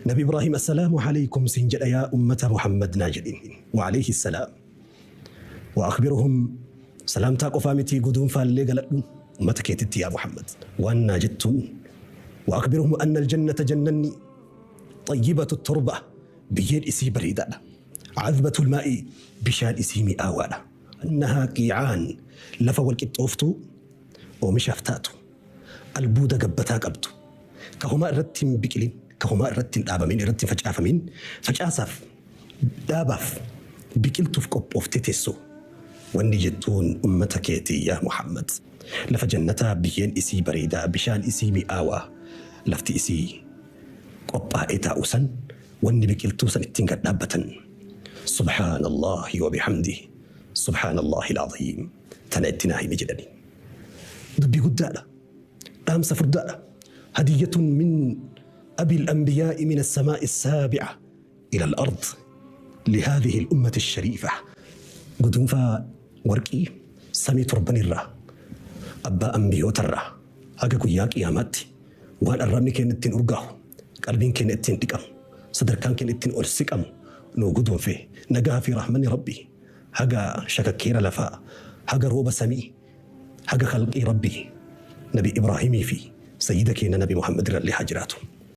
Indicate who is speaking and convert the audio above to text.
Speaker 1: Nabi Ibraahim assalaamu alaykum siin jedha yaa ummata Muhammad naa jedhin. Wa alayhi salaam. Wa akhbirhum salaamtaa qofaa mitii guduunfaallee galadhu ummata keetitti yaa Muhammad. Waan naa jettuun wa akhbirhum anna aljannata jannanni xayyibatu turba biyyeen isii bareedaadha. Cadbatul maa'i bishaan isii mi'aawaadha. Annahaa qiicaan lafa wal qixxooftuu oomishaaf taatu albuuda gabbataa qabdu ka homaa irratti hin biqilin ka homaa irratti hin dhaabamin irratti hin facaafamin facaasaaf dhaabaaf biqiltuuf qophooftee teessu wanni jettuun ummata keetii yaa Muhammad lafa jannataa biyyeen isii bareedaa bishaan isii mi'aawaa lafti isii qophaa'ee taa'u san wanni biqiltuu san ittiin gad dhaabbatan subhaanallahi wa bihamdihi subhaanallahi alcaziim tana itti naa himi jedhani. Dubbii guddaadha. Dhaamsa furdaadha. Hadiyyatun min abil anbiyaa'i min as-samaa'i as-saabi'a ila al-ard lihadhihi al-ummati ash-shariifa. Guduunfaa warqii samii torbanirraa abbaa ambiyootarraa haga guyyaa qiyaamaatti waan arrabni keenya ittiin urgaa'u, qalbiin keenya ittiin dhiqamu, sadarkaan keenya ittiin ol siqamu nuu guduunfe. Nagaa fi rahmanni Rabbii haga shakakkeera lafaa, haga rooba samii, haga khalqii Rabbii Nabi Ibraahimii fi sayyida keenya Nabi Muhammad irrallee haa jiraatu.